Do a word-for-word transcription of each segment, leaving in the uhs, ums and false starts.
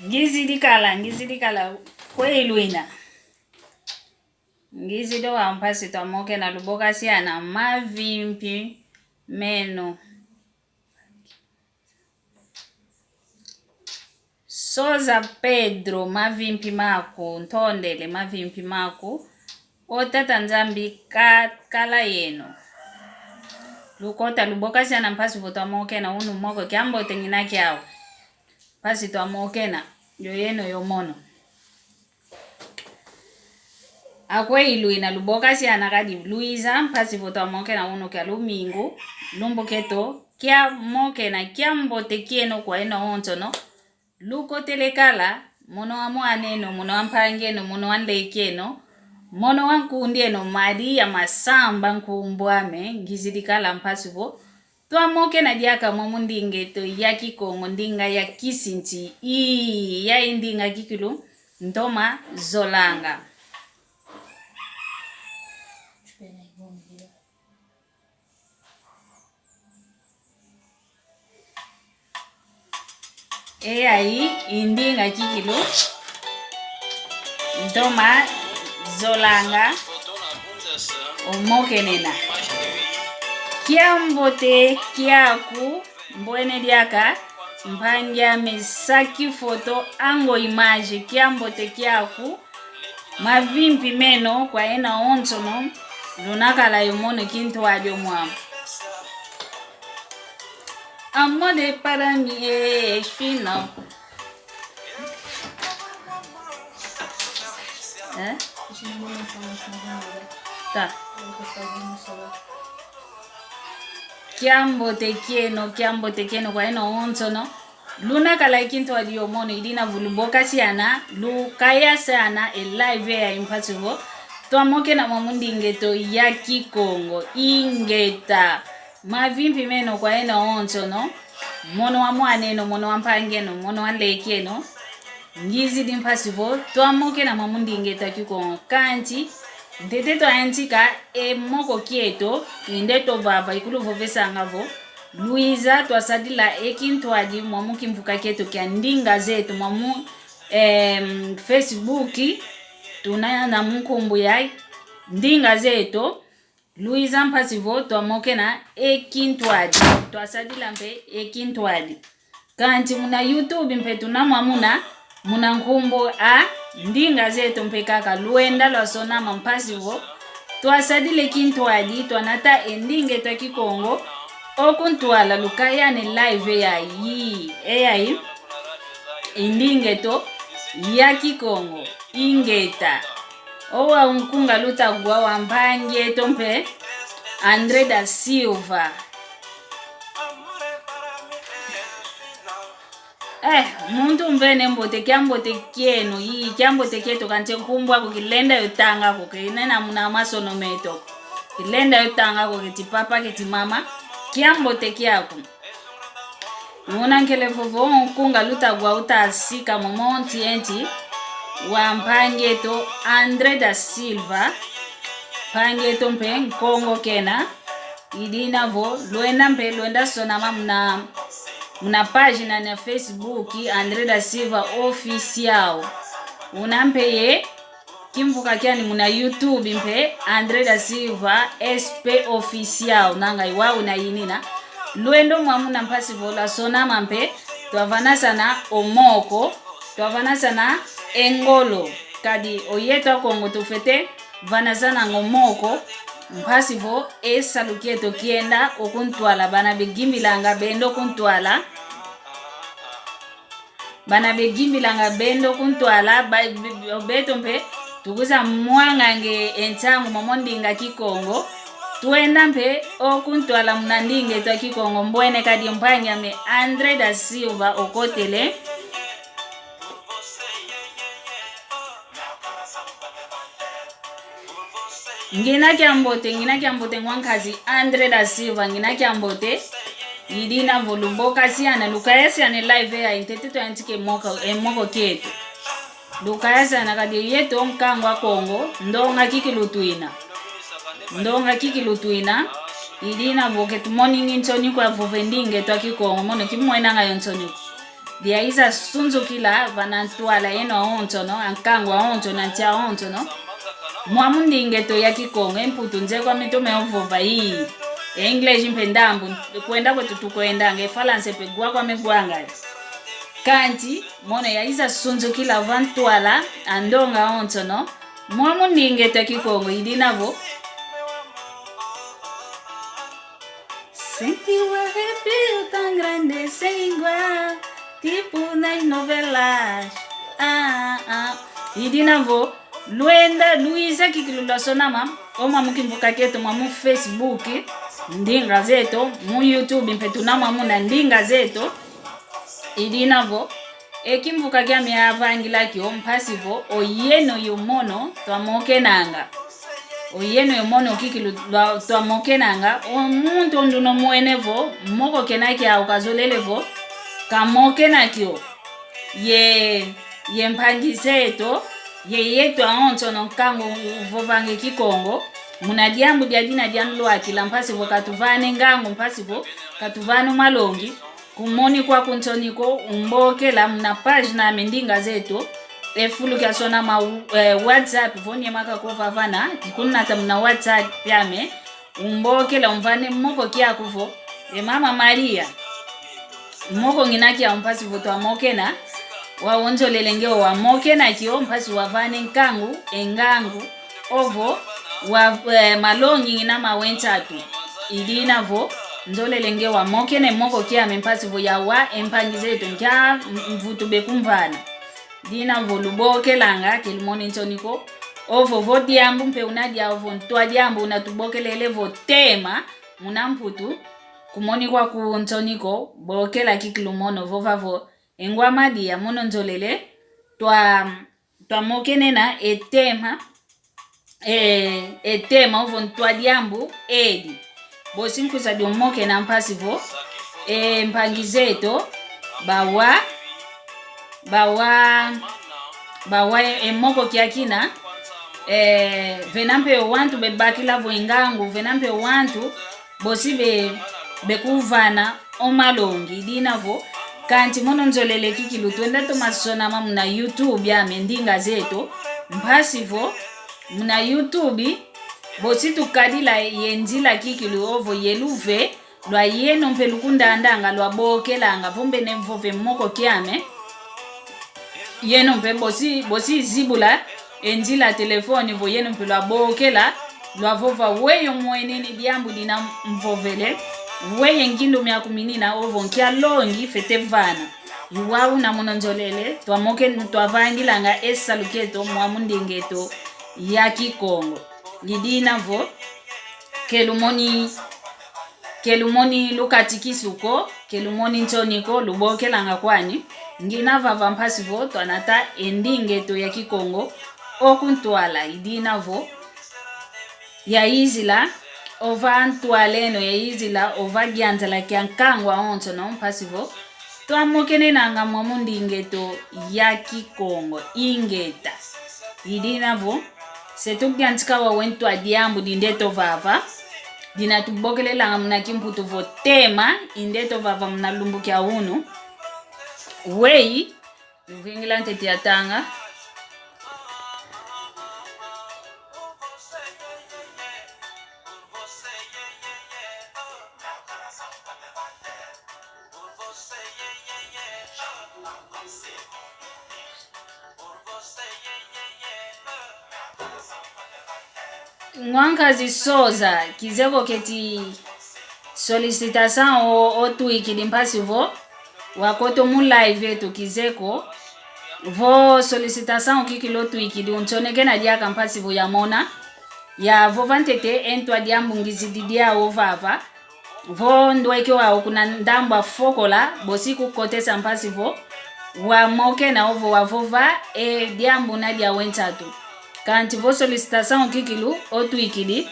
Ngizidi kala, ngizidi kala kweyi lwina. Ngizidi owa mpasi twamokena lubokasiana mavimpi meno. Soza Pedro, mavimpi maku, ntondele mavimpi maku. O Tata Nzambi ka-, kala yeno. Lukota lubokasiana mpasi vo twamokena unu moko kiambote ngina kiau. Mpasi twamokena, yo yeno yo mono. Akweyi lwina lubokasiana kadi lwiza, mpasi vo twamokena unu kia lumingu, lumbu kieto kiamokena kiambote kieno kwa eno onsono. Lukotele kala, mono wa mwaneno, mono wa mpangeno, mono wa nlekeno, mono wa nkundieno, Maria Masamba nkumbu ame, ngizidi kala mpasi vo twamokena diaka mwamu ndinga eto ya Kikongo, ndinga ya kisinti, ii, ya i ndinga kikilu, ntoma zolanga. Eyayi i ndinga kikilu, ntoma zolanga, omokenena. Kiambote kiaku, mbwene diaka, mpangi ame Saki Foto Ango Image, kiambote kiaku, mavimpi meno kwa ena onsono, lunakala yo mono kintwadi o mwamu. Amor de para mí es fino. Eh? Ta. Kiambote kieno, kiambote kieno kwa ena onsono. Lunakala i kintwadi yo mono, i dina vo lubokasiana, lukayasana e live ya i mpasi vo twamokena mwamu ndinga eto ya Kikongo. Ingeta. Mavimpi meno kwa ena onsono. Mono wa mwaneno, mono wa mpangeno, mono wa nlekeno. Ngizidi mpasi vo twamokena mwamu ndinga eto ya Kikongo. Kanti, ntete twayantika e moko kieto, inde tovava, ikuluvovesanga vo lwiza twasadila e kintwadi mwamu kimvuka kieto kia ndinga zeto, mwamu, em, Facebook, tuna na mu nkumbu ya ndinga zeto, lwiza mpasi vo twamokena e kintwadi, twasadila mpe e kintwadi. Kanti muna YouTube mpe tuna mwamuna, Muna nkumbu a ndinga zeto mpe kaka lwenda lwasonama mpasi vo twasadile kintwadi twanata e ndinga eto a Kikongo o kuntwala lukaya ne live eyayi, eyayi, e ndinga eto ya Kikongo, ingeta. Owa unkunga lutagwa wa mpangi eto mpe André da Silva. Eh, muntu umvene mbote, kiambote kieno, ii, kiambote kieto, kanti nkumbu aku kilenda yo tanga ko, kenena muna masono meto. Kilenda yo tanga ko, keti papa, keti mama, kiambote kiaku. Muna nkele vovo, nkunga lutagwa utasika momo nti enti wa mpangi eto André da Silva, mpangi eto mpe Nkongo kena, idina vo, lwenda mpe, lwenda sonama muna, muna página na Facebook, André da Silva Official. Una mpe ye, kimvuka kiani muna YouTube mpe, André da Silva S P Official, nanga iwa una inina. Lwendo mwa muna mpasi vo lwasonama mpe, twavanasana o moko, twavanasana e ngolo, kadi oyeto Akongo tufete, vanasananga o moko, mpasi vo e salu kieto kienda o kuntwala, bana begimbilanga benda o kuntwala. Bana begimbilanga benda o kuntwala, ba, be, be, beto mpe, tukwiza mwanganga e nsangu momo ndinga Kikongo. Twenda mpe o kuntwala muna ndinga eto a Kikongo, mbwene kadi mpangi ame André da Silva okotele. Ngina kiambote, ngina kiambote ngwa nkazi André da Silva, ngina kiambote. Idina vo lubokasiana, lukayasiana e live ya intete twayantika e moko, e moko kieto. Lukayasiana kadi yeto nkangu Akongo, ndonga kikilu twina. Ndonga kikilu twina, idina vo ketumoningi nsoni kwa vova e ndinga eto a Kikongo, mono kimwenanga yo nsoni ko. Diayiza sunzukila vana ntwala eno awonsono, ankangu awonsono, anti awonsono. Mwamu ndinga eto ya Kikongo, e Mputu nze kwame tome ovova ii. E English mpe ndambu, kwenda kwetu tukwendanga, e Falansa mpe gwa kwame gwanga. Kanti, mono yayiza sunzukila va ntwala, andonga awonsono. Mwamu ndinga eto ya Kikongo, idina vo. Senti o arrepio tão grande sem igual, tipo nas novelas. Ah, ah. Idina vo, lwenda, luiza kikilu lwasonama, o mwamu kimvuka kieto mwamu Facebook, ndinga zeto, mu YouTube mpe tuna mwamu na ndinga zeto. Idina vo, e kimvuka kiame avangila kio mpasi vo, oyeno yo mono twamokenanga. Oyeno yo mono kikilu lwa-, twamokenanga, o muntu onduno mwene vo, moko kena kiau kazolele vo, kamokena kio. Ye, ye mpangi zeto, ye yeto awonsono nkangu uvovanga e Kikongo, muna diambu dia dina dia nlwakila mpasi vo katuvana e ngangu mpasi vo, katuvana o malongi, kumoni kwaku nsoni ko, umbokela muna página ame ndinga zeto, e fulu kiasonama, eh, WhatsApp, vo niema kako vavana, kikunata muna WhatsApp ame, umbokela umvana e moko kiaku vo, e Mama Maria, moko ngina kiau mpasi vo twamokena, wau nzolele nge wamokena kio mpasi wavana e nkangu, e ngangu, ovo, wa, eh, malongi ngina mawe nsatu. Idina vo, nzolele nge wamokena e moko kiame mpasi vo yawa e mpangi zeto nkia m-, mvutu bekumvana. Dina vo lubokelanga, ke lumoni nsoni ko. Ovo vo diambu mpe una dia, ovo ntwa diambu una tubokelele vo tema, muna Mputu, kumoni kwaku nsoni ko, bokela kikilu mono vova vo, e ngwa madia mono nzolele, twa, twamokenena e tema, e, e tema ovo ntwa diambu edi. Bosi nkwiza dio mokena mpasi vo, e mpangi zeto, bawa, bawa, bawa e, e moko kiakina, e, vena mpe wantu bebakila vo e ngangu, vena mpe wantu, bosi be, bekuvana o malongi, dina vo, kanti mono nzolele kikilu twenda toma sonama muna YouTube ame ndinga zeto, mpasi vo, muna YouTube, bosi tukadila ye nzila kikilu ovo ye luve, lwayeno mpe lukundandanga, lwabokelanga, vo mbene vova e moko kiame. Yeno mpe bosi, bosi zibula e nzila telefone vo yeno mpe lwabokela, lwavova: Weyi omwenene diambu dina mvovele, weyi ngindu miaku minina, ovo nkia longi fete vana. I wau una mono nzolele, twamoke, twavangilanga e salu kieto mwamu ndinga eto ya Kikongo. I dina vo, ke lumoni, ke lumoni lukatikisu ko, ke lumoni nsoni ko, lubokelanga kwani. Ngina vava mpasi vo twanata e ndinga eto ya Kikongo o ku ntwala. I dina vo, yayizila ova ntwala eno, yayizila ova gianzala kia nkangu awonsono, mpasi vo twamokenenanga mwamu ndinga eto ya Kikongo. Ingeta. I dina vo, se tuyantika wau e ntwa diambu dindeto vava, dina tubokelelanga muna Kimputu vo tema, indeto vava muna lumbu kia unu. Weyi, luvingila ntete ya tanga. Ngwankazi Soza, kizeko keti sollicitation o, otwikidi mpasi vo wakota mu live eto, kizeko. Vo sollicitation kikilu otwikidi, unsonekena diaka mpasi vo yamona, yavova ntete e ntwa diambu ngizidi diau vava. Vo ndweke wau kuna ndambu a Fokola, bosi kukotesa mpasi vo wamokena ovo wavova e diambu na diau e nsatu. Kanti vo sollicitation kikilu otwikidi,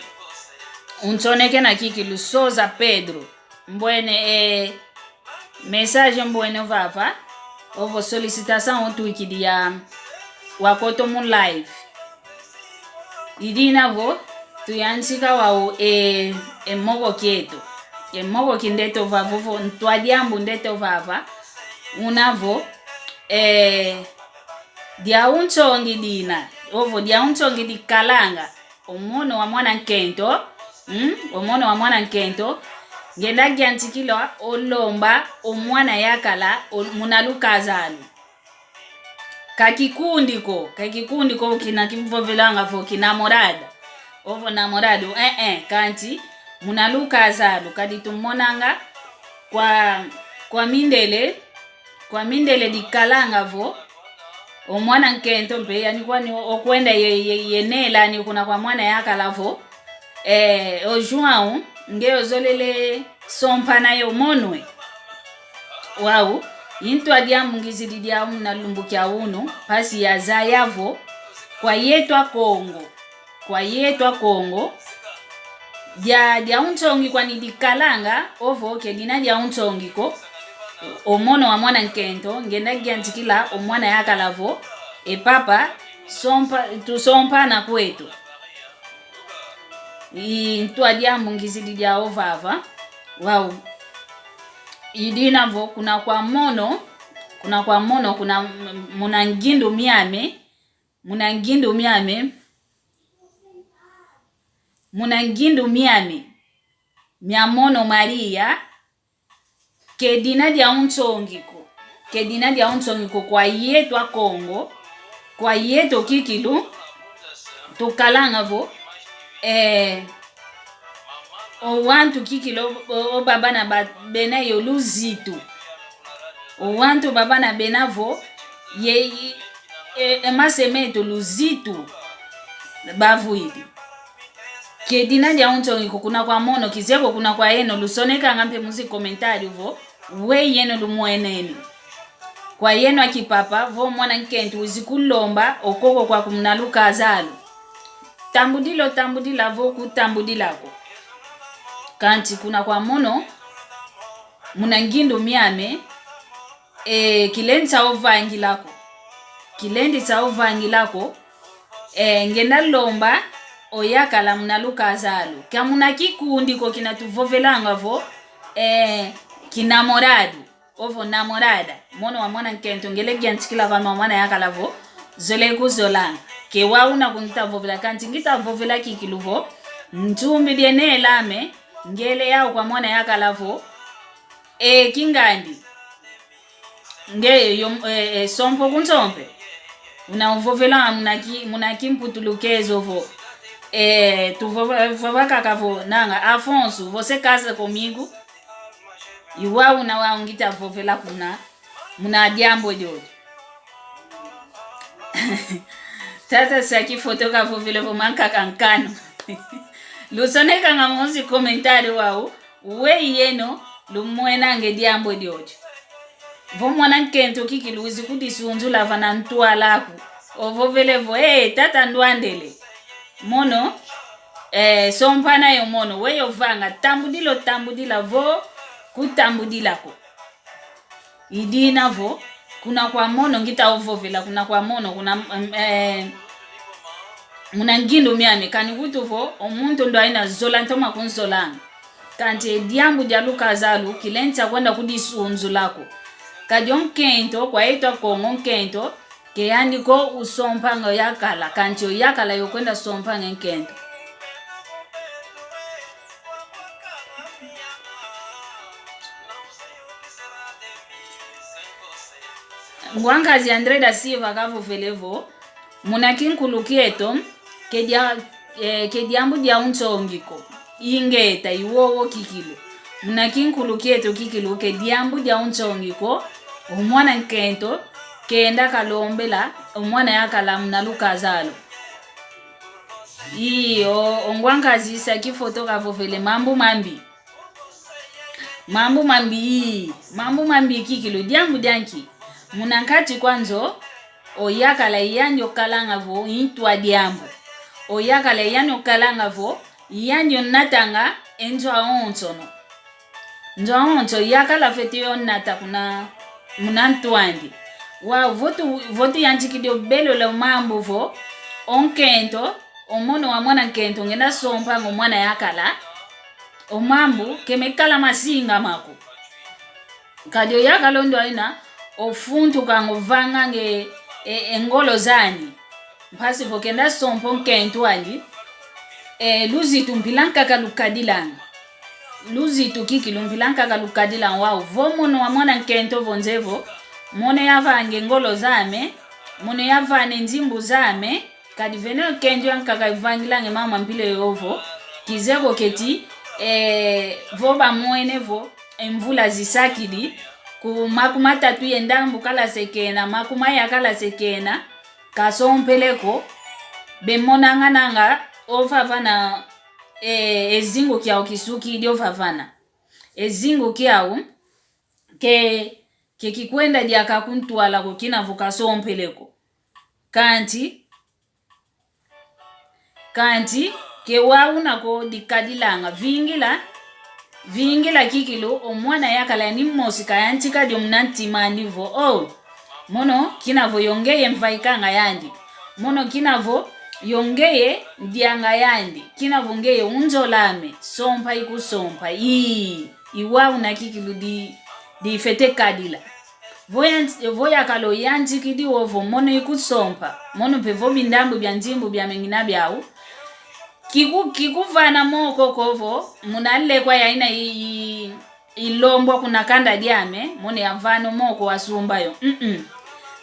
unsonekena kikilu. Soza Pedro, mbwene e message mbwene vava, ovo sollicitation otwikidi ya wakota mu live. I dina vo tuyantika wau e, e moko kieto. E moko kindeto vava, ovo ntwa diambu ndeto vava. Una vo, e, diau nsongi dina, ovo diau nsongi dikalanga. Omono wa mwana nkento, mm? Omono wa mwana nkento, ngenda yantikila olomba o mwana yakala o, muna lukaza lu. Ka kikundi ko, ka kikundi ko kina kivovelanga vo kinamorada. Ovo namorado, eh, eh, kanti muna lukaza lu, kadi tumonanga kwa, kwa mindele, kwa mindele dikalanga vo o mwana nkento mpe yani kwani okwenda ye, ye, ye nela ni kuna kwa mwana yakala vo, eh, o João, nge ozolele sompana yo monwe. Wau, i ntwa diambu ngizidi diau muna lumbu kia unu, mpasi yazaya vo kwa yeto Akongo, kwa yeto Akongo, dia, diau nsongi kwani dikalanga, ovo ke dina diau nsongi ko. Omono wa mwana nkento, ngenda yantikila o mwana yakala vo, e papa, sompa, tusompana kweto. I ntwa diambu ngizidi diau vava, wau. I dina vo kuna kwa mono, kuna kwa mono, kuna m-, muna ngindu miame, muna ngindu miame, muna ngindu miame mia mono Maria, ke dina diau nsongi ko, ke dina diau nsongi ko kwa yeto Akongo, kwa yeto kikilu, tukalanga vo, eh, o wantu kikilu, o, o, o babana ba, bena yo luzitu. O wantu babana bena vo, ye, e, e mase meto luzitu bavwidi. Ke dina diau nsongi ko kuna kwa mono, kizeko kuna kwa yeno, lusonekanga mpe mu zi comentário vo, we yeno lumweneni. Kwa yeno akipapa, vo mwana nkento wizi kulomba, okoko kwaku muna lukaza lu. Tambudila, tambudila, vo kutambudila ko. Kanti kuna kwa mono, muna ngindu miame, e, kilendi sa ovangila ko. Kilendi sa ovangila ko. E, ngenda lomba oyakala muna lukaza lu. Ka muna kikundi ko kina tuvovelanga vo, e, kinamorado. Ovo namorada. Mono wa mwana nkento, ngele yantikila vana wa mwana yakala vo, zole kuzolanga. Ke wau una kungita vovela, kanti ngita vovela kikilu vo, ntumbi die nela ame, ngele yau kwa mwana yakala vo, e, kingandi. Nge yo, e, e, sompo kunsompe. Una uvovela muna ki, muna kimputulukezo vo. Eh, tuvova, vova kaka vo, nanga, Afonso, você casa comigo? I wau una wau ngita vovela kuna, muna diambu diodio. Tata Saki Foto kavovele vo mankaka nkanu. Lusonekanga mosi comentário wau, we yeno lumwenange diambu diodio. Vo mwana nkento kikilu wizi kudisunzula vana ntwala aku, ovovele vo, eh, tata ndwandele. Mono, eh, sompana yo mono, weyo vanga, tambudila, tambudila, vo kutambudila ko. I dina vo, kuna kwa mono, ngita ovovela, kuna kwa mono, kuna, mm, eh, muna ngindu miame, kani kutu vo, o muntu ndo aina zola ntoma kunzolanga. Kanti e diambu dia lukazalu, kilenza kwenda kudisunzula ko. Kadi o nkento, kwa eto Akongo nkento, ke yandi ko usompanga o yakala, kanti o yakala yo kwenda sompanga e nkento. Ngwankazi André da Silva kavovele vo, muna kinkulu kieto, ke dia, eh, ke diambu dia unsongi ko. Ingeta, i wowo kikilu. Muna kinkulu kieto kikilu, ke diambu dia unsongi ko, o mwana nkento, kenda kalombela, o mwana yakala muna lukazalu. Iyo, o ngwankazi Saki Foto kavovele mambu mambi. Mambu mambi ii, mambu mambi kikilu, diambu dia nki? Muna nkati kwa nzo, o yakala i yandi okalanga vo i ntu a diambu. O yakala i yandi okalanga vo i yandi onatanga e nzo awonsono. Nzo awonso yakala fwete onata kuna muna ntu andi. Wau vo tu, vo tuyantikidi o belo lwa mambu vo, o nkento, o mono wa mwana nkento ngenda sompanga o mwana yakala, o mambu ke mekala masingama ko. Kadi o yakala o ndo aina, ofuntukanga, ovangange, e, e ngolo zani. Mpasi vo kenda sompa o nkento andi, e, luzitu mpila nkaka lukadilanga. Luzitu kikilu mpila nkaka lukadilanga wau. Vo mono wa mwana nkento vo nze vo, mono yavange ngolo zame, mono yavane nzimbu zame, kadi vene o nkento yankaka ivangilange mama mpila yovo, kizeye ko keti, e, vo bamwene vo, e mvula zisakidi, ku makumatatu ye ndambu kalase kena, makumaya kalase kena, kasompele ko, bemonanga nanga, ovavana, e, e zingu kiau kisukidi ovavana. E zingu kiau, ke, ke kikwenda diaka ku ntwala ko kina vo kasompele ko. Kanti, kanti, ke wau una ko dikadilanga. Vingila, vingila kikilu, o mwana yakala ni mosi kayantika dio muna ntima andi vo, oh, mono kina vo yo ngeye mvaikanga yandi. Mono kina vo yo ngeye ndianga yandi. Kina vo ngeye unzolame. Sompa ikusompa. Ii, i wau una kikilu di, difwete kadila. Vo yan-, vo yakala oyantikidi wo vo mono ikusompa, mono mpe vo bindambu bia nzimbu biame ngina biau, kiku-, kikuvana moko ko vo, muna lekwa yaina i-, i-, ilombwa kuna kanda diame, mono yavana o moko wasumba yo. Mm-mm.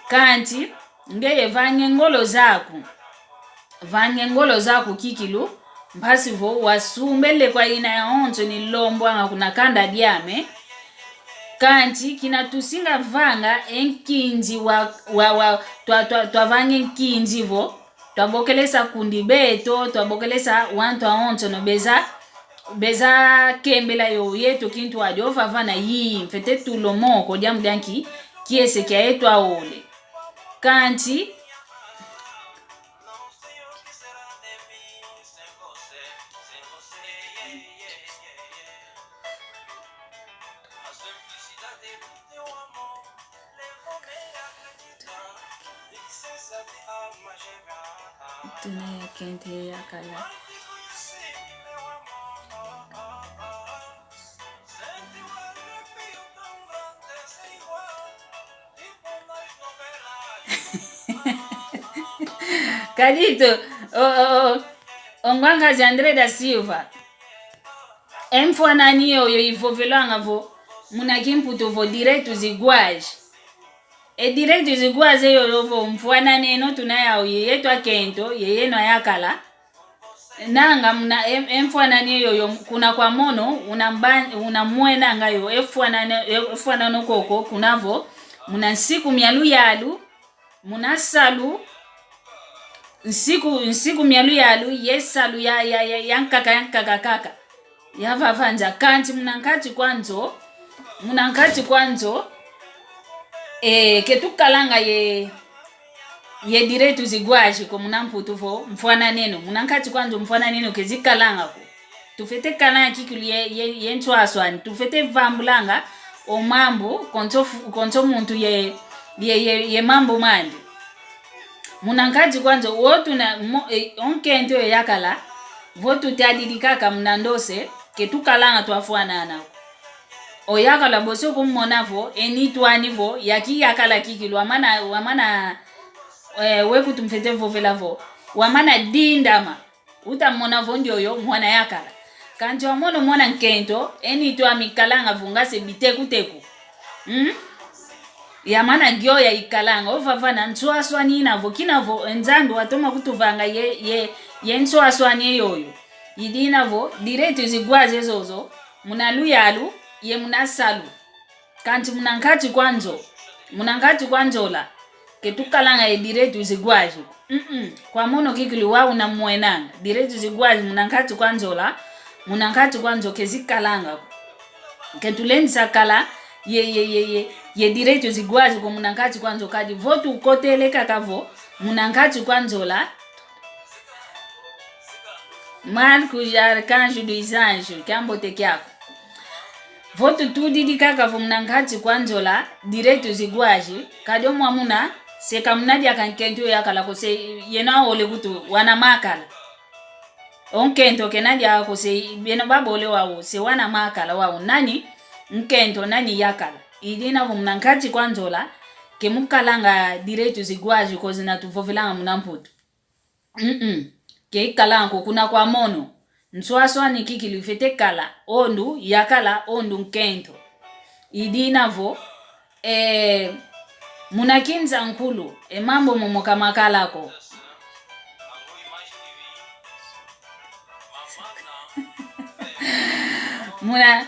Kanti, ngeye vange ngolo zaku. Vange ngolo zaku kikilu, mpasi vo wasumba e lekwa ina yawonso nilombwanga kuna kanda diame. Kanti kina tusinga vanga e nkinzi wa, wa, wa, twa, twa, twavange nkinzi vo, twabokelesa kundi beto, twabokelesa wantu awonsono beza, beza kembela yo yeto kintu adio vavana yi, mfwete tula o moko, diambu dia nki, kiese kia yeto awole. Kanti, tuna ya kente ya kala. Kadito, o, o, o, o ngwankazi André da Silva. E mfwanani yoyo ivovelwanga vo, muna kimputu vo direitos iguais. E direitos iguais eyoyo vo mfwananeno tuna yau ye yeto akento, ye yeno ayakala. Nanga muna e, e mfwananeno eyoyo kuna kwa mono, unamba-, unamwenanga yo, e fwanane-, e fwanano koko, kuna vo, muna nsiku mia luyalu, muna salu, nsiku, nsiku mia luyalu, ye salu ya, ya, ya, ya nkaka, ya nkaka kaka. Yavavanja, kanti muna nkati kwa nzo, muna nkati kwa nzo, e, ke tukalanga ye, ye direitos iguais ko muna Mputu vo, mfwananeno, muna nkati kwa nzo mfwananeno ke zikalanga ko. Tufwete kalanga kikilu ye, ye, ye nswaswani, tufwete vambulanga o mambu, konso fu-, konso muntu ye, ye, ye, ye mambu mandi. Muna nkati kwa nzo, wo tuna, mo-, e, o nkento yo yakala, vo tutadidi kaka muna ndose, ke tukalanga twafwanana ko. O yakala boso kumona vo, e nitu ani vo, yaki yakala kikilu, wamana, wamana, e, wekutu mfwete vovela vo, wamana dindama. Utamona vo ndioyo mwana yakala. Kanti wa mono mwana nkento, e nitu ami ikalanga vunga se bitekuteku. Hmm? Yamana gioya ikalanga, ovavana nswaswani ina vo, kina vo, e Nzambi watoma kutuvanga ye, ye, ye nswaswani eyoyo. Idina vo, direitos iguais ezozo, muna luyalu, ye muna salu. Kanti muna nkati kwa nzo, muna nkati kwa nzola, ke tukalanga ye direitos iguais ko. Mm-mm. Kwa mono kikilu wau unamwenanga. Direitos iguais muna nkati kwa nzola, muna nkati kwa nzo ke zikalanga ko. Ke tulendisa kala ye, ye, ye, ye, ye direitos iguais ko muna nkati kwa nzo kadi vo tukotele kaka vo, muna nkati kwa nzola, Marcos, arcanjo dos anjos, kiambote kiaku. Vo tutudidi kaka vo muna nkati kwa nzola, direitos iguais, kadi o mwamuna, se ka muna diaka nkento yakala ko se yeno awole kutu wana makala. O nkento kena diaka ko se beno babole wau, se wana makala wau. Nani? Nkento nani yakala. Idina vo muna nkati kwa nzola, ke mukalanga direitos iguais ko zina tuvovelanga muna Mputu. Mm-mm. Ke ikalanga ko kuna kwa mono. Nswaswani kikilu ifwete kala, o ndu yakala, o ndu nkento. Idina vo, eh, muna kinza nkulu, e mambu momo ka makala ko. Muna,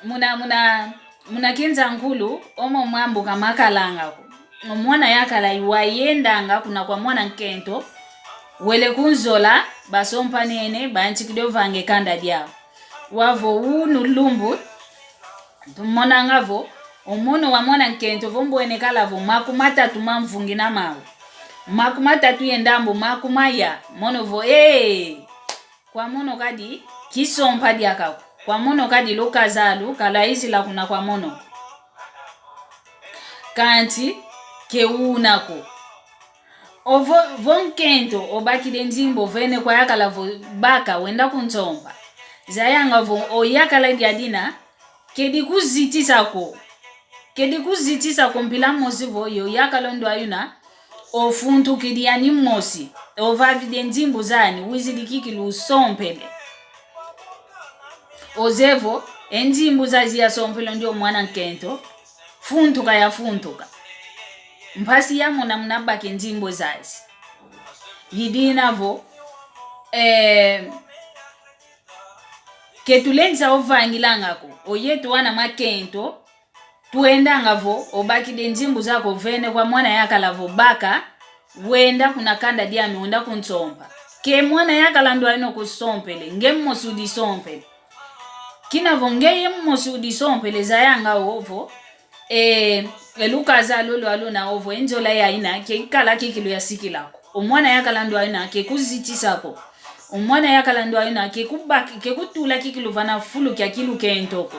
muna, muna, muna kinza nkulu, omo mambu ka makalanga ko. O mwana yakala iwayendanga kuna kwa mwana nkento, wele ku nzola, basompanene, bantikidi ovanga e kanda diau. Wau vo unu lumbu, tumonanga vo, o mono wa mwana nkento vo mbwene kala vo makumatatu ma mvungi na mau. Makumatatu ye ndambu, makumaya, mono vo, ee! Kwa mono kadi kisompa diaka ko. Kwa mono kadi lukazalu ka lwaizila kuna kwa mono. Kanti ke una ko. Ovo, vo nkento obakidi e nzimbu ovene kwa yakala vo baka wenda kunsompa. Zayanga vo o yakala diadina, kedi kuzitisa ko. Kedi kuzitisa ko mpila mosi vo yo yakala o ndwaina, ofuntukidi yani mosi, ovavidi e nzimbu zani, wizidi kikilu usompele. Ozevo, e nzimbu zazi yasompele ndio mwana nkento, funtuka yafuntuka. Mpasi yamona muna baka e nzimbu zazi. Idina vo, eh, ke tulendisa ovangilanga ko, oyetu wana makento, twendanga vo, obakidi e nzimbu zako ovene kwa mwana yakala vo baka, wenda kuna kanda diami, wenda kunsompa. Ke mwana yakala ndwaina okusompele, nge mosi udisompele. Kina vo ngeye mosi udisompele zayanga ovo, e, e lukazalu lwaluna ovo, e nzola yaina, ke ikala kikilu yasikila ko. O mwana yakala ndwaina, ke kuzitisa ko. O mwana yakala ndwaina, ke kubaki, ke kutula kikilu vana fulu kia kilukento ko.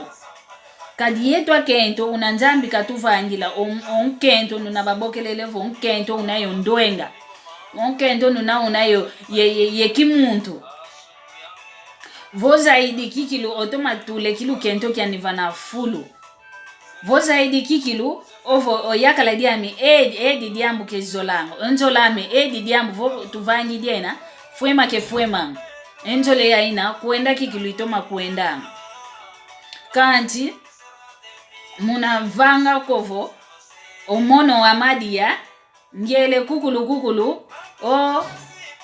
Kadi yetu akento, una Nzambi katuvangila, o, o nkento, nuna babokelele vo nkento, una yo ndwenga. O nkento, nuna, una yo, ye, ye, ye kimuntu. Vo zaidi kikilu, otoma tule kilukento kiani vana fulu. Vo zaidi kikilu, ovo, o yakala diami, edi, edi diambu ke zolanga. O nzola ame, edi diambu, vo tuvangi diena, fwema ke fwemanga. E nzola yaina, kwenda kikilu itoma kwendanga. Kanti, muna vanga ko vo, o mono wa madia, ngele kukulu kukulu, o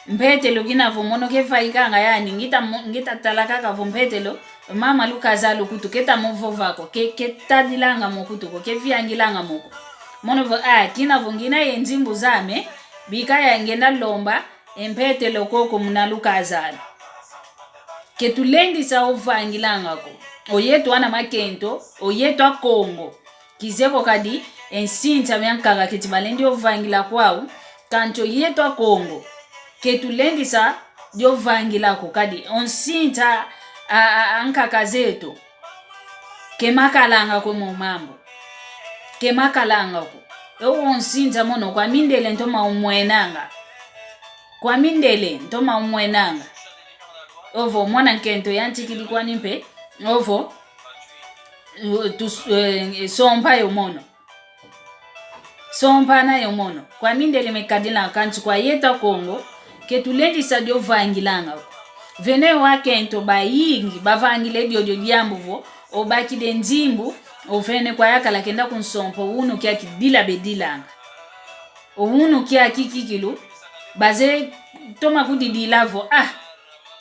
mpetelo kina vo mono kevaikanga yani, ngita mo-, ngita tala kaka vo mpetelo, mama Lukazalu kutu keta mo vova ko, ke, ketadilanga mo kutu ko, keviangilanga mo ko. Mono vo, ah, kina vo ngina ye nzimbu zame, bika ya ngenda lomba, e mpetelo koko muna Lukazalu. Ketulendisa ovangilanga ko. O yeto ana makento, o yeto Akongo. Kizeye ko kadi, e nsinsa mia nkaka keti balendi ovangila kwau, kansi o yeto Akongo. Ketulendisa diovangila ko kadi, o nsinsa a, a, a nkaka zeto. Ke makalanga ko mo mambu. Ke makalanga ko. E o nsinsa mono kwa mindele ntoma umwenanga. Kwa mindele ntoma umwenanga. Ovo mwana nkento yantikidi kwani mpe. Ovo, uh, tus-, eh, sompa yo mono. Sompana yo mono, kwa mindele mekadila kansi kwa yeto Akongo, ketulendisa diovangilanga ko. Vene wakento bayingi, bavangile diodio diambu vo, obakide nzimbu, ovene kwa yakala kenda kunsompa, o unu kiaki dila bedilanga. O unu kiaki kikilu, baze toma kudidila vo, ah,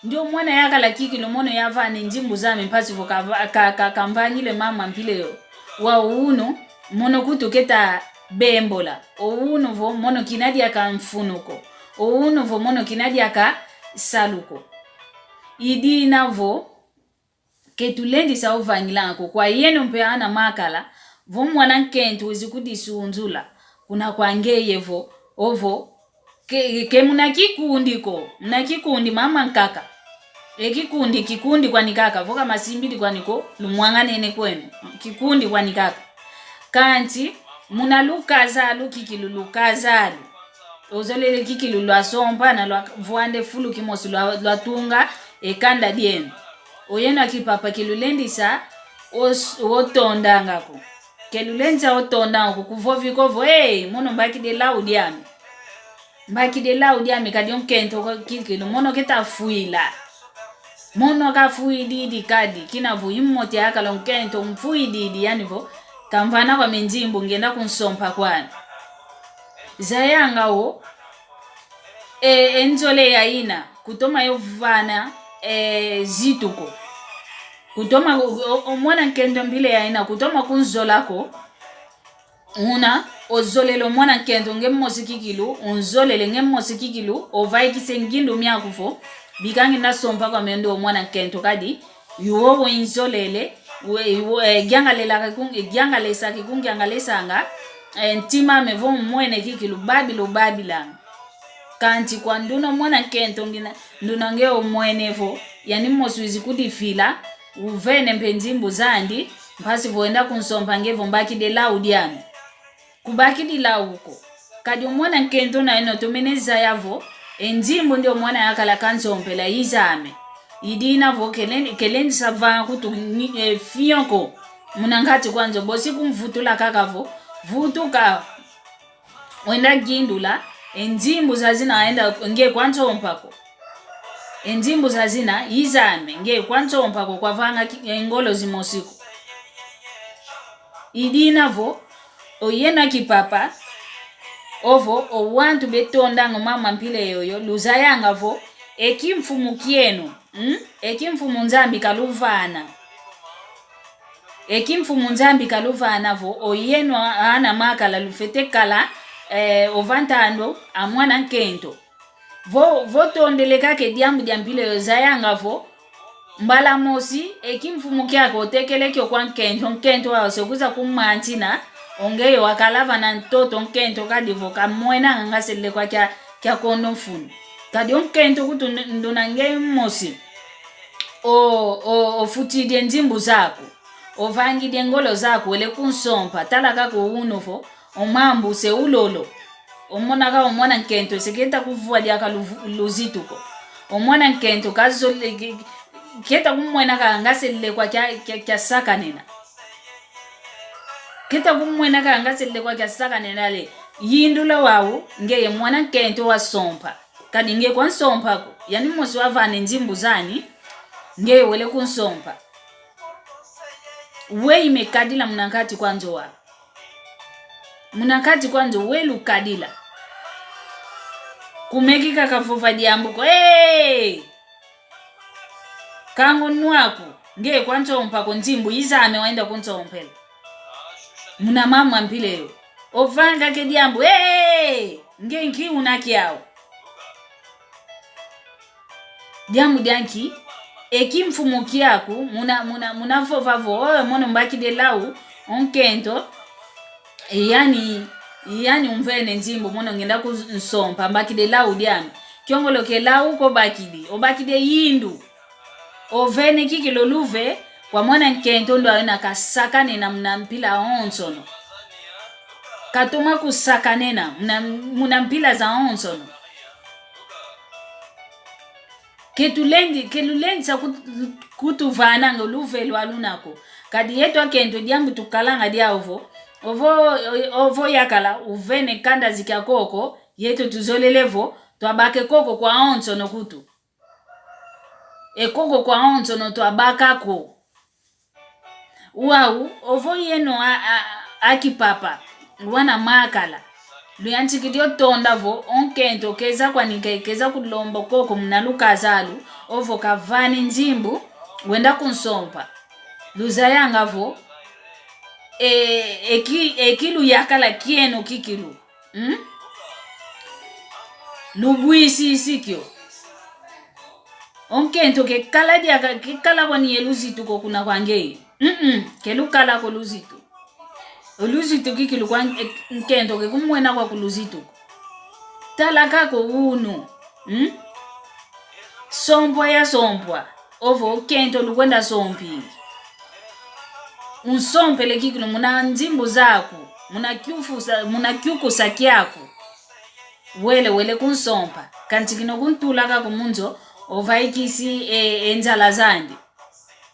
ndio mwana yakala kikilu mono yavane nzimbu zame mpasi vo ka, ka, ka, kamvangile mama mpila yo. Wa unu, mono kutu keta bembola. O unu vo mono kina diaka mfunu ko. O unu vo mono kina diaka salu ko. I dina vo ketulendisa ovangilanga ko kwa yeno mpe ana makala, vo mwana nkento wizi kudisunzula, kuna kwa ngeye vo, ovo, ke, ke muna kikundi ko, muna kikundi mama nkaka. E kikundi, kikundi kwani kaka, vo ka masimbidi kwani ko, lumwanganene kweno, kikundi kwani kaka. Kansi, muna Lukazalu kikilu Lukazalu. Ozolele kikilu lwasompana, lwavwande fulu kimosi, lwa, lwatunga e kanda dieno. Oyeno akipapa kelulendisa os-, otondanga ko. Kelulendisa otondanga ko, kuvovi ko vo, "Ei, mono mbakide lau diame. Mbakide lau diame, kadi o nkento ko kikilu, mono keta fwila." Mono kafwididi kadi, kina vo i mbote yakala o nkento mfwididi, yani vo, kamvana kwame nzimbu ngenda kunsompa kwani. Zayanga o, e, e nzole yaina, kutoma yo vana, e, zitu ko. Kutoma, o, o, o mwana nkento mpila yaina, kutoma kunzola ko. Una, ozolele o mwana nkento nge mosi kikilu, unzolele nge mosi kikilu, ovaikise ngindu miaku vo, bika ngenda sompa kwame ndo o mwana nkento kadi, yuwo wo inzolele, we, we, eh, giangalelaka kun-, eh, giangalesaki kun-, giangalesanga, eh, ntima ame vo umwene kikilu, babila, babilanga. Kansi kwa nduna o mwana nkento ngina, nduna nge umwene vo, yani mosi wizi kudifila, uvene mpe nzimbu zandi, mpasi vo wenda kunsompa nge vo mbakide lau diame. Kubakidi lau ko. Kadi o mwana nkento na eno tomene zaya vo, e nzimbu ndi o mwana yakala kansompela i zame. I dina vo kelen-, kelendisa vanga kutu ni-, e, fioko. Muna nkati kwa nzo bosi kumvutula kaka vo, vutuka. Wenda gindula, e nzimbu zazina enda nge kwansompa ko. E nzimbu zazina, i zame, nge kwansompa ko kwavanga ki-, e ngolo zimosi ko. I dina vo, oyeno akipapa, ovo, o wantu betondanga o mama mpila yoyo, luzayanga vo, e kimfumu kieno, mm? E kimfumu Nzambi kaluvana. E kimfumu Nzambi kaluvana vo, oyeno ana makala lufwete kala, eh, ova ntando a mwana nkento. Vo, vo tondele kaka e diambu dia mpila yo zayanga vo, mbala mosi, e kimfumu kiako otekele kio kwa nkento, nkento wau se kuza kumantina, o ngeye wakala vana ntoto nkento kadi vo kamwenanga nga se lekwa kia, kia kondo mfunu. Kadi o nkento kutu nd-, nduna nge mosi. O, o, ofutidi e nzimbu zaku. Ovangidi e ngolo zaku, wele kunsompa, tala kaka o unu vo, o mambu se ulolo. Omona kaka o mwana nkento, se keta kuvwa diaka luvu-, luzitu ko. O mwana nkento, kazole, ke-, keta kumwena kaka nga se lekwa kia, kia, kia sakanena. Keta kumwena kaka nga se lekwa kia sakanena le. Yindula wau, ngeye mwana nkento wasompa. Kadi nge kwansompa ko. Yani mosi wavana e nzimbu zani, ngeye wele kunsompa. Weyi mekadila muna nkati kwa nzo wa. Muna kati kwa nzo wele ukadila. Kumeki kakavova diambu ko. Hey! Kango nwaku, nge kwa nsompa ko nzimbu izame wenda kunsompela. Muna mama mpila yo. Ovanga ke diambu, hey! Nge nki una kiau. Diambu dia nki, eki mfumu kiaku, muna, muna, muna vova vo, oyo mono mbakide lau, o nkento, yani, yani umvene nzimbu, mono ngenda kunsompa, mbakide lau diame. Kiongoloke lau ko bakidi, obakide yindu. Ovene kikilu luve, kwa mwana nkento ndo ayo na kasakanena muna mpila onsono. Katoma kusakanena muna, muna mpila za onsono. Ke tulendi, ke lulendi sa kut-, kutuvananga luve lwalu nako. Kadi yeto akento diambu tukalanga diau vo. Ovo, ovo yakala, uvene kanda ziki akoko, yeto tuzolele vo, twabake koko kwa onsono kutu. E koko kwa onsono twabaka ko. Wau, ovo yeno a, a, a kipapa, wana makala. Luyantikidi o tonda vo, o nkento keza kwani ke, keza kulomba koko muna lukazalu, ovo kavani nzimbu, wenda kunsompa. Luzayanga vo, e, eki, eki luyakala kieno kikilu. Mm? Lubwisisi kio. O nkento kekala diaka, kekala kwani ye luzitu ko kuna kwa ngeye. Mm-mm, ke lukala ko luzitu. O luzitu kikilu kwa n-, e, nkento kekumwena kwaku luzitu ko. Tala kako unu. Mm? Sompwa ya sompwa. Ovo nkento lukwenda sompi. Unsompele kikilu muna nzimbu zaku, muna kiufusa, muna kiukusa kiaku. Wele, wele kunsompa. Kanti kina kuntula kako mu nzo, ovaikisi e, e nzala zandi.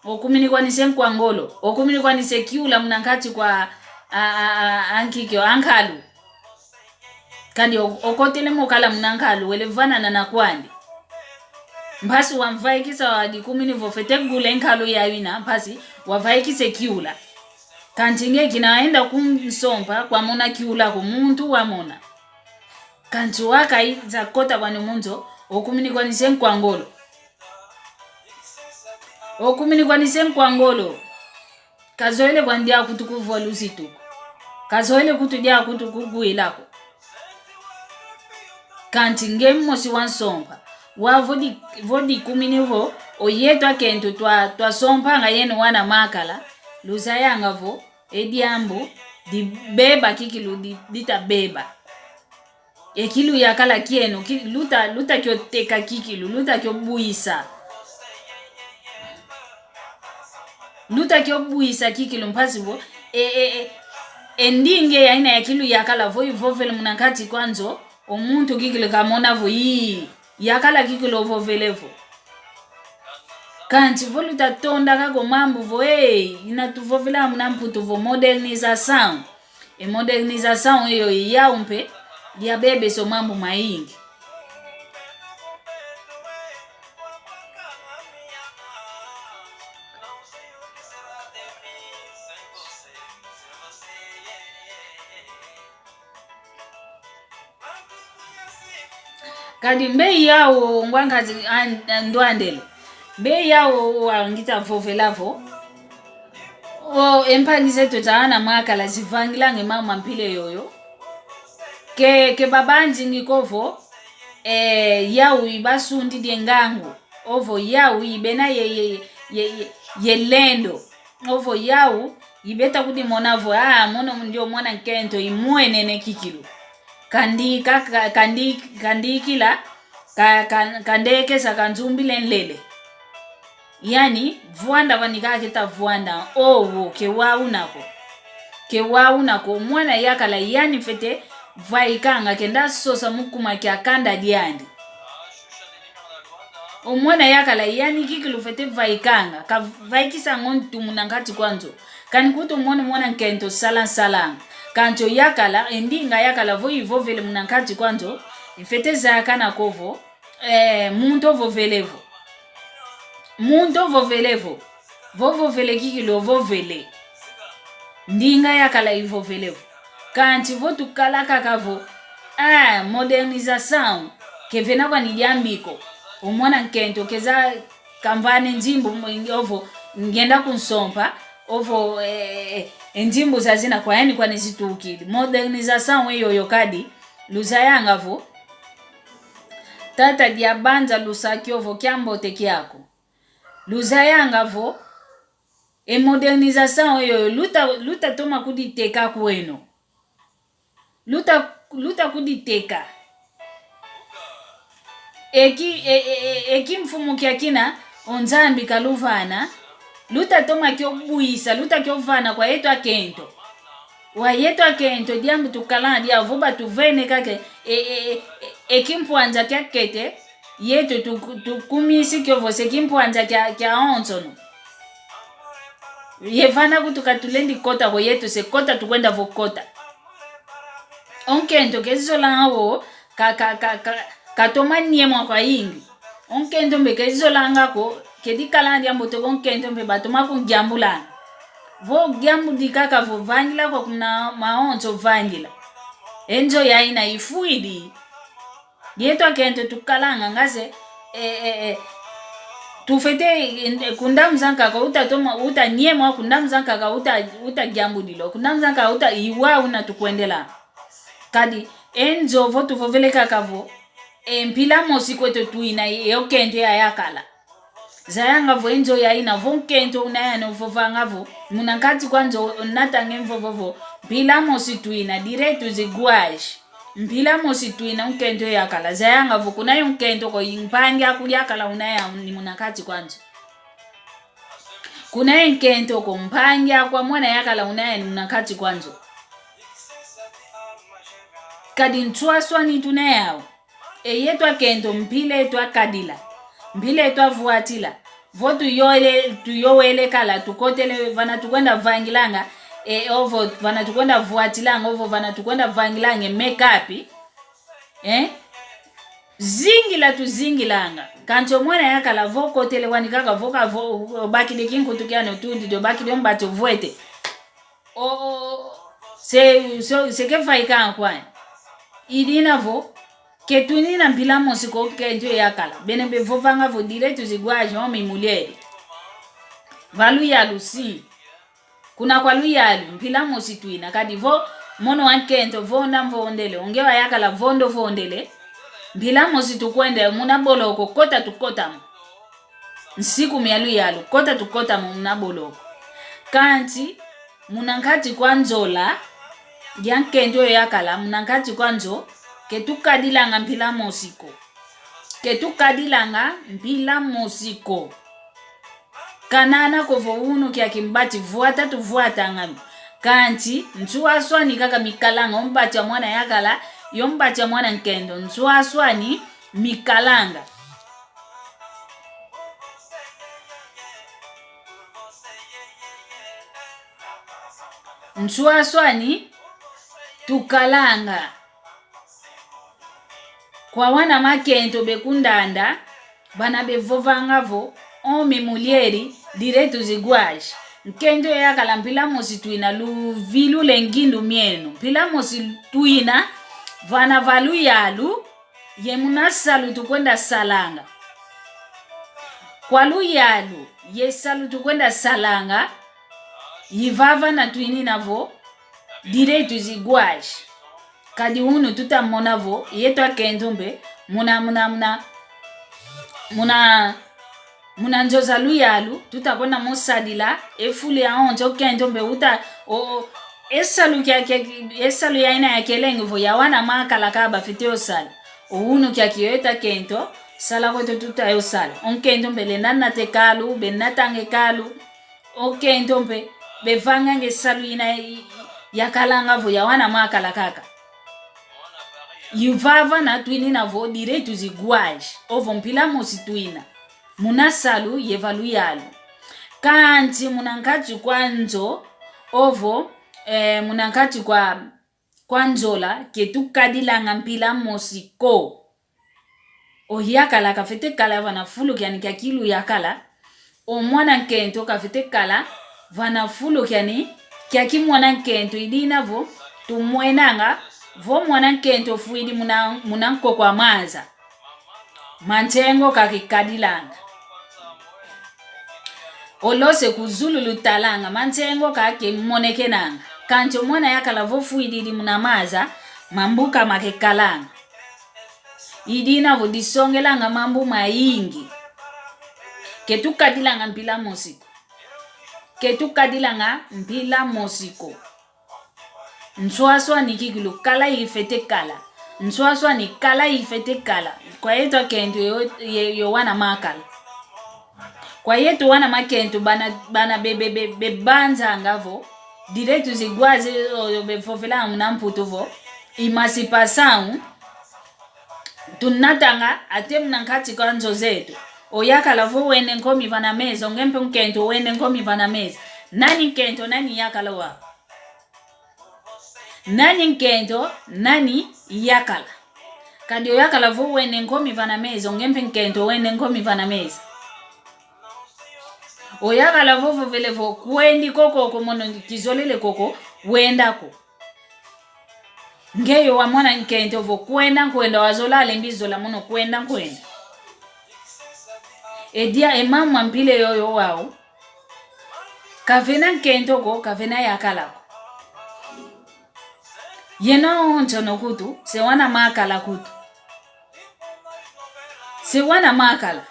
Okumini kwanise nkwa ngolo. Okumini kwanise kiula muna nkati kwa a, a, a, a nkikio, a nkalu. Kadi o-, okotele mo kala muna nkalu, wele vanana na kwandi. Mpasi wamvaikisa wadikumini vo fwete gule nkalu yayina, mpasi wavaikise kiula. Kanti nge kina enda kunsompa kwamona kiula ko muntu wamona. Kanti wakaiza kota kwani mu nzo, okumini kwanise nkwa ngolo. Okumini kwanise nkwa ngolo. Kazoele kwandi akutu kuvwa luzitu ko. Kazoele kutu dia akutu kugwila ko. Kanti nge mosi wansompa. Wau vo di-, vo dikumini vo, o yeto akento twa, twasompanga yeno wana makala. Luzayanga vo, e diambu, dibeba kikilu di-, ditabeba. Eki luyakala kieno, ki-, luta, luta kioteka kikilu, luta kiobwisa. Luta kiobwisa kikilu mpasi vo, e, e, e, e ndinga yayina ya kiluyakala vo ivovele muna nkati kwa nzo, o muntu kikilu kamona vo, ii, yakala kikilu ovovele vo. Kanti vo luta tonda kako mambu vo, ei, ina tuvovela muna Mputu vo modernização. E modernização eyo yau mpe, yabebesa o mambu mayingi. Kadi mbe yau ngwankazi an-, ndwandele. Mbe yau wangita vovela vo. O, e mpangi zeto za ana makala zivangilanga e mama mpila yoyo. Ke, ke babanzingi ko vo, e, yau ibasundidi e ngangu. Ovo yau ibena ye, ye, ye, ye, ye lendo. Ovo yau, ibeta kudimona vo, ah, mono ndio mwana nkento, imwenene kikilu. Kandi, ka, ka, kandi, kandi kila, ka, ka, kandekesa kanzumbile nlele. Yani, vwanda kwani kaketa vwanda, owo, ke wau nako. Ke wau nako, mwana yakala, yani fwete, vaikanga, kenda sosa mu kuma kia kanda diandi. O mwana yakala yani kikilu fwete vaikanga, kavaikisanga o ntu muna nkati kwa nzo. Kani kutu mwana mwana nkento sala nsalanga. Kanti o yakala, e ndinga yakala vo ivovele muna nkati kwa nzo, ifwete zayakana ko vo, eh, muntu ovovele vo. Muntu ovovele vo. Vo ovovele kikilu ovovele. Ndinga yakala ivovele vo. Kansi vo tukala kaka vo, ah, modernização, ke vena kwani diambi ko. O mwana nkento keza kamvana e nzimbu, ovo, ngenda kunsompa, ovo, eh, eh, eh, e nzimbu zazina kwa yani kwani zitukidi. Modernização e yoyo kadi, luzayanga vo, tata diabanza lusa kiovo kiambote kiaku. Luzayanga vo, e modernização e yoyo, luta, luta toma kuditeka kweno. Luta, luta kuditeka. Eki, e, e, e, eki mfumu kiakina, o Nzambi kaluvana, luta toma kiobwisa, luta kiovana kwa yeto akento. Wa yeto akento, diambu tukalanga diavo batuvene kaka, e, e, e, e, eki mpwanza kiakete, yeto tu, tukumisi kiovo se eki mpwanza kia, kia onsono. Yevana kutu katulendi kota ko yeto se kota tukwenda vo kota. O nkento kezolanga wo, ka, ka, ka, ka, katoma niemwa kwayingi. O nkento mpe kezolanga ko, kedikalanga diambote ko nkento mpe batoma kungiambulanga. Vo giambudi kaka vo vangila kwa kuna maonso vangila. E nzo yayina ifwidi. Yeto akento tukalanga ngase, e, e, e, tufete, e, kundamu zankaka uta toma, uta niemwa, kundamu zankaka uta, uta giambudilo, kundamu zankaka uta iwa una tukwendela. Kadi, e nzo vo tuvovele kaka vo, e mpila mosi kweto tuina, e, e o kento yayakala. Zayanga vo e nzo yayina vo nkento una yani ovovanga vo, muna nkati kwa nzo natanga e mvovo vo, mpila mosi tuina, direitos iguais. Mpila mosi tuina o nkento yakala. Zayanga vo kuna yo nkento ko mpangi aku yakala una yani muna nkati kwa nzo. Kuna yo nkento ko mpangi aku a mwana yakala una yani muna nkati kwa nzo. Kadi nswaswani tuna yau. E yeto akento mpila eto akadila. Mpila eto avwatila. Vo tuyole, tuyowele kala, tukotele, vana tukwenda vangilanga, e, ovo, vana tukwenda vwatilanga, ovo, vana tukwenda vangilanga, e make-up, eh? Zingila tuzingilanga. Kansi o mwana yakala vo kotele wani kaka vo ka vo, obakidi kinkutu kiani otundidi, obakidi o mbati ovwete. O, o, se, so, se kevaikanga kwani. Idina vo, ke tunina mpila mosi ko nkento yakala. Bena bevovanga vo direitos iguais, homem e mulher. Va luyalu, sim. Kuna kwa luyalu, mpila mosi tuina. Kadi vo, mono wa nkento, vonda mvondele. O nge wayakala, vonda ovondele. Mpila mosi tukwenda, muna boloko, kota tukotamo. Nsiku mia luyalu, kota tukotamo muna boloko. Kansi, muna nkati kwa nzola, dia nkento yo yakala, muna nkati kwa nzo, ke tukadilanga mpila mosi ko. Ke tukadilanga mpila mosi ko. Kanana ko vo unu kiaki mbati vwata tuvwatanga mi. Kansi, nswaswani kaka mikalanga, o mbati a mwana yakala, yo mbati a mwana nkento, nswaswani mikalanga. Nswaswani tukalanga. Kwa wana makento be kundanda, bana bevovanga vo, homem e mulher, direitos iguais. Nkento yakala mpila mosi tuina luvilule ngindu mieno. Mpila mosi tuina, vana va luyalu, ye muna salu tukwenda salanga. Kwa luyalu, ye salu tukwenda salanga, i vava na twinina vo direitos iguais. Kadi unu tuta mona vo, yeto akento mpe, muna, muna, muna, muna, muna nzo za luyalu, tuta kwenda mo sadila, e fulu ya onso, o kento mpe uta, o, o, e salu kia, kia, e salu yaina ya kelenge vo ya wana makala kaka bafwete o sala. O unu kiaki yo yeto akento, sala kweto tuta yo sala. O nkento mpe lenda nata e kalu, be natanga e kalu, o kento mpe, bevanganga e salu ina i-, i-, yakalanga vo ya wana makala kaka. I vava na twinina vo direitos iguais, ovo mpila mosi twina. Muna salu ye va luyalu. Kansi muna nkati kwa nzo, ovo, eh, muna nkati kwa, kwa nzola, ke tukadilanga mpila mosi ko. O yakala kafwete kala vana fulu kiani kia kilu yakala. O mwana nkento kafwete kala vana fulu kiani kia kimwana nkento, idina vo tumwenanga vo mwana nkento ofwidi muna, muna nkoko a maza, mantengo kakekadilanga. Olo se ku zulu lutalanga, mantengo kakemonekenanga. Kansi o mwana yakala vo ofwididi muna maza, mambuka makekalanga. I dina vo disongelanga mambu mayingi. Ketukadilanga mpila mosi ko. Ketukadilanga mpila mosi ko. Nswaswani kikilu, kala ifwete kala. Nswaswani, kala ifwete kala. Kwa yeto akento yo, ye-, yo wana makala. Kwa yeto wana makento bana, bana be, be, be, bebanzanga vo direitu zigwazi, o, bevovela muna Mputu vo emancipação. Tunatanga até muna nkati kwa nzo zeto. O yakala vo wene nkomi vana meza, o nge mpe nkento wene nkomi vana meza. Nani nkento, nani yakala wa? Nani nkento, nani yakala? Kadi o yakala vo wene nkomi vana meza, o nge mpe nkento wene nkomi vana meza. O yakala vo vovele vo kwendi koko, ko mono kizolele koko, wenda ko. Nge yo wa mwana nkento vo kwenda nkwenda, wazola alembi zola mono kwenda nkwenda. E dia e mambu ma mpila yoyo wau, kavena nkento ko, kavena yakala ko. Yeno onsono kutu, se wana makala kutu. Se wana makala.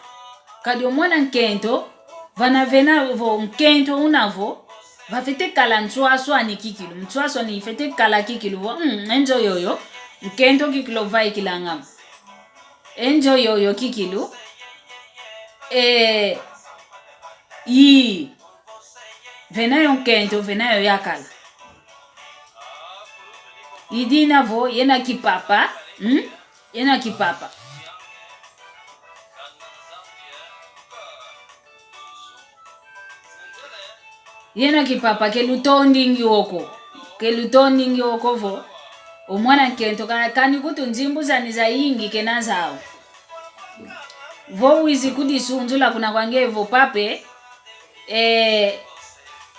Kadi o mwana nkento, vana vena vo nkento una vo, vafwete kala nswaswani kikilu, nswaswani ifwete kala kikilu vo, mm, e nzo yoyo, nkento kikilu ovaikilanga mo. E nzo yoyo kikilu, e, i, vena yo nkento, vena yo yakala. I dina vo, yena kipapa, mm? Yena kipapa. Yena kipapa, kelutondingi oko. Kelutondingi oko vo. O mwana nkento ka-, kani kutu nzimbu zani zayingi kena zau. Vo wizi kudisunzula kuna kwa nge vo pape, e,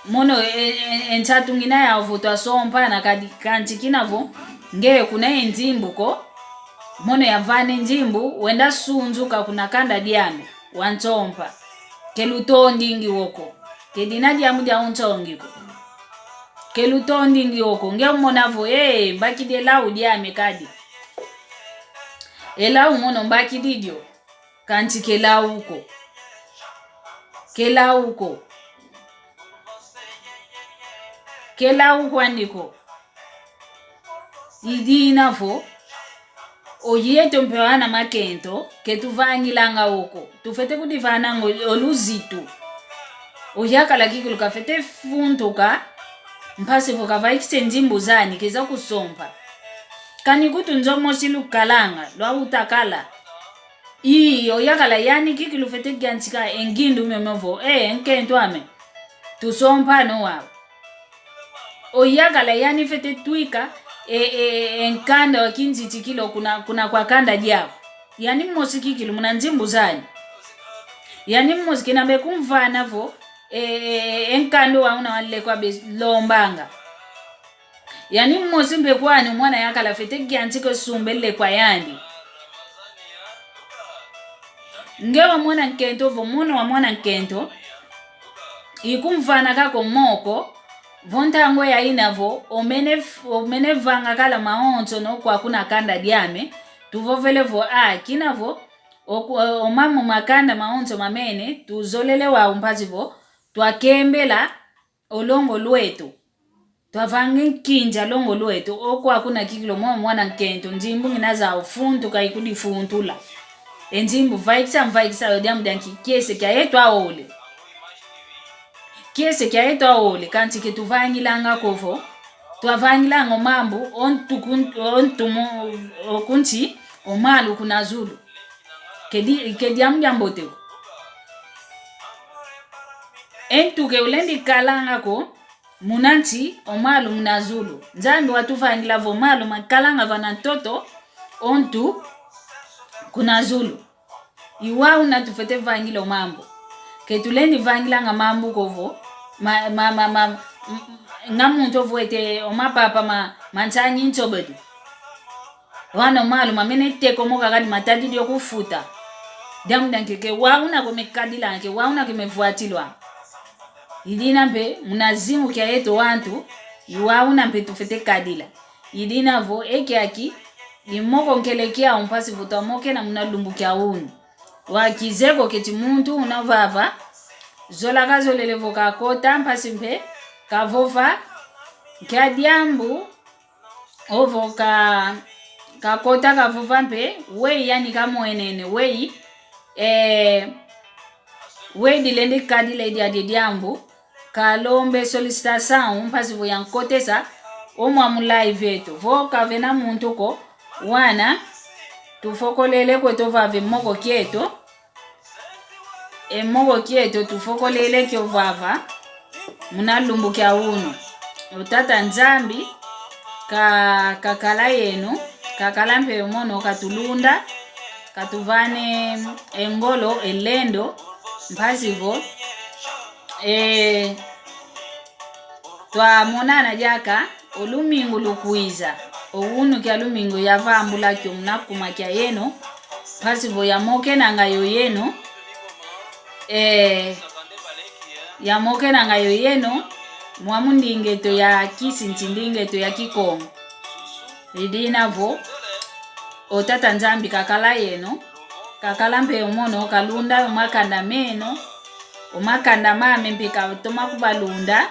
mono, e, e, e nsatu ngina yau vo twasompana kadi, kansi kina vo, nge kuna e nzimbu ko, mono yavana e nzimbu, wenda sunzuka kuna kanda diame, wansompa. Kelutondingi oko. Ke dina diamu dia unsongi ko. Kelutondingi oko. Nge umona vo, e, mbakidi e lau diame kadi. E lau mono mbakidi dio. Kansi ke lau ko. Ke lau ko. Ke lau kwandi ko. I dina vo, o yeto mpe wana makento, ketuvangilanga oko. Tufwete kudivananga o, o luzitu. O yakala kikilu kafwete funtuka, mpasi vo kavaikisa e nzimbu zani, keza kusompa. Kani kutu nzo mosi lukalanga, lwa utakala. Ii, o yakala yani kikilu fwete yantika e ngindu miomio vo, e, nkento ame. Tusompana wau. O yakala yani fwete twika, e, e, e, e nkanda wa kinzitikilo kuna, kuna kwa kanda diau. Yani mosi kikilu muna nzimbu zani. Yani mosi kina bekumvana vo, e, e, e, e nkanda wa una wa lekwa belombanga. Yani mosi mpe kwani mwana yakala fwete yantika sumba e lekwa yandi. Nge wa mwana nkento vo mono wa mwana nkento, ikumvana kaka o moko, vo ntangu yayina vo, omene f-, omene vanga kala mawonso no kwa kuna kanda diame, tuvovele vo, a, kina vo, o, o, o mamo makanda mawonso mamene, tuzolele wau mpasi vo, twakembela, o longo lweto. Twavangi nkinja longo lweto, o kwa kuna kikilu mo mwana nkento, nzimbu ngina zau funtuka ikudifuntula. E nzimbu vaikisa, mvaikisa yo diambu dia nki-, kiese kia yeto aole. Kiese kia yeto aole, kansi ketuvangilanga ko vo. Twavangilanga o mambu, o ntu kun-, o ntu mu-, o kunsi, o malu kuna zulu. Kedi-, ke diambu diambote ko. E ntu ke ulendi kalanga ko, muna nsi, o malu muna zulu. Nzambi watuvangila vo malu makalanga vana ntoto, o ntu kuna zulu. I wau una tufwete vangila o mambu. Ke tulendi vangilanga mambu ko vo, ma, ma, ma, ma, m-, nga muntu ovwete o mapapa ma, ma nsangi nsobedi. Wana o malu mamene teko mo kakadi matadidi o kufuta. Diambu dia nkeke wau una ko mekadila, nkeke wau una ko mevwatilwa. I dina mpe muna zimu kia yeto wantu, i wau una mpe tufwete kadila. I dina vo e kiaki, i moko nkele kiau mpasi vo twamokena muna lumbu kia unu. Wa kizeye ko keti muntu una vava, zola kazolele vo kakota, mpasi mpe kavova, nkia diambu, ovo ka, kakota kavova mpe, weyi yani kamwenene, weyi, eh, weyi dilendi kadila diadi diambu, kalombe solicitação, mpasi vo yankotesa, o mwamu live eto. Vo kavena muntu ko, wana, tufokolele kweto vava e moko kieto, e moko kieto tufokolele kio vava, muna lumbu kia unu. O Tata Nzambi, ka, kakala yeno, kakala mpe mono katulunda, katuvane e ngolo, e lendo, mpasi vo, e, twamonana diaka, o lumingu lukwiza, o unu kia lumingu yavambula kio muna kuma kia yeno, mpasi vo yamokenanga yo yeno, eh, yamokenanga yo yeno, mwamu ndinga eto ya kisinti, ndinga eto ya Kikongo. I dina vo, o Tata Nzambi kakala yeno, kakala mpe o mono, kalunda o makanda meno, o makanda mame mpe katoma kubalunda.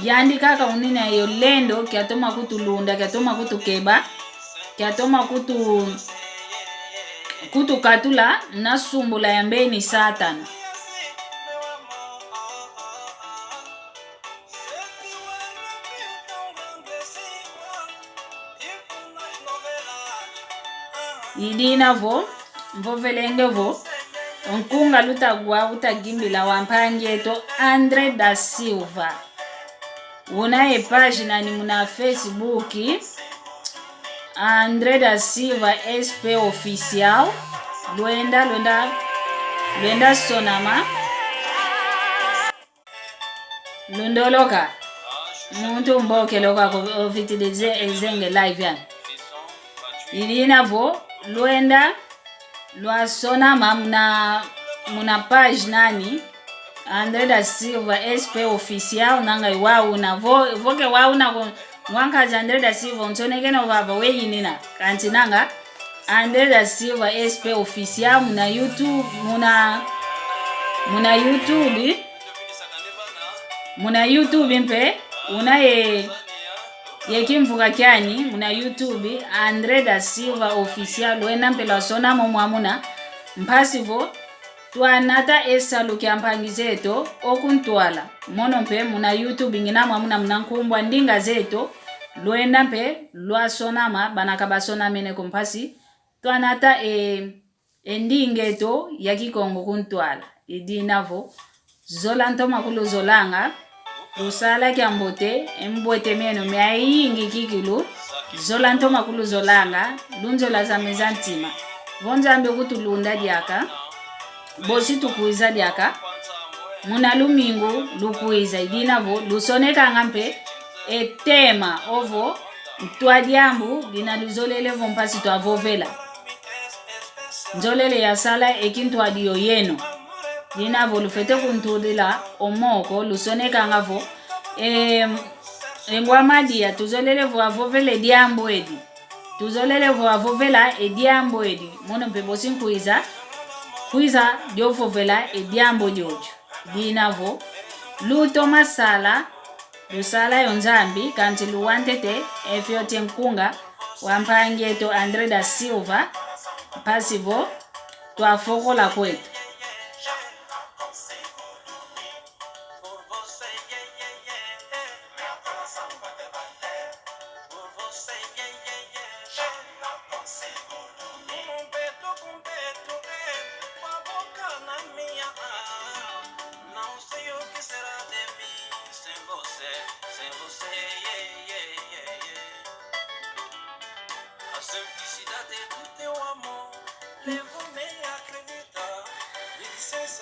Yandi kaka unina yo lendo, kiatoma kutulunda, kiatoma kutukeba, kiatoma kutu, kutukatula muna sumbula ya mbeni Satana. I dina vo, mvovelenge vo, o nkunga lutagwa utagimbila wa mpangi eto André da Silva. Una ye página ni muna Facebook, André da Silva S P Official. Lwenda, lwenda, lwenda sonama. Lundoloka. Muntu mbokele kwa ko-, ovitidi ze-, zenge live yani. I dina vo, lwenda, lwasonama muna, muna page nani, André da Silva S P Official, nanga i wau una. Vo, vo ke wau una ko, ngwankazi André da Silva, unsonekene vava weyi nina. Kanti nanga, André da Silva S P Official, muna YouTube, muna, muna YouTube, muna YouTube mpe, una ye, ye kimvuka kiani, muna YouTube, André da Silva Official, lwenda mpe lwasonama mwamuna, mpasi vo, twanata e salu kia mpangi zeto, o kuntwala. Mono mpe muna YouTube ngina mwamuna muna nkumbu a ndinga zeto, lwenda mpe lwasonama, bana kabasonamene ko mpasi, twanata e, e ndinga eto ya Kikongo kuntwala. I dina vo, zola ntoma kuluzolanga, lusala kiambote, e mbwete meno miayingi kikilu, zola ntoma kuluzolanga, lunzola zame za ntima. Vo Nzambi kutulunda diaka, bosi tukwiza diaka, muna lumingu lukwiza, i dina vo, lusonekanga mpe, e tema, ovo, ntwa diambu, dina luzolele vo mpasi twavovela. Nzolele ya sala e kintwadi yo yeno. Dina vo lufwete kuntudila o moko, lusonekanga vo, e, e ngwa madia, tuzolele vo avovela e diambu edi. Tuzolele vo avovela e diambu edi. Mono mpe bosi nkwiza, kwiza dio vovela e diambu diodio. Dina vo, lutoma sala, lusala yo Nzambi, kanti luwa ntete, e fioti e nkunga wa mpangi eto André da Silva, mpasi vo, twafokola kweto.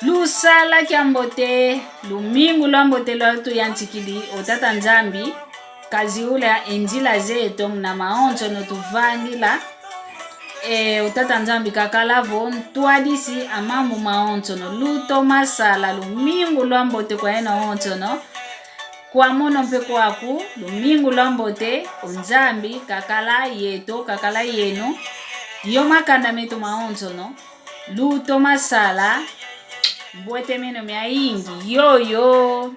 Lusala kiambote, lumingu lwambote lwatuyantikidi, o Tata Nzambi kaziula e nzila zeto muna mawonsono tuvangila. E, o Tata Nzambi kakala vo ntwadisi a mambu mawonsono. Lutoma sala lumingu lwambote kwa yeno wonsono. Kwa mono mpe kwaku, lumingu lwambote, o Nzambi kakala yeto, kakala yeno. Yo makanda meto mawonsono. Lutoma sala, mbwete meno miayingi, yoyo.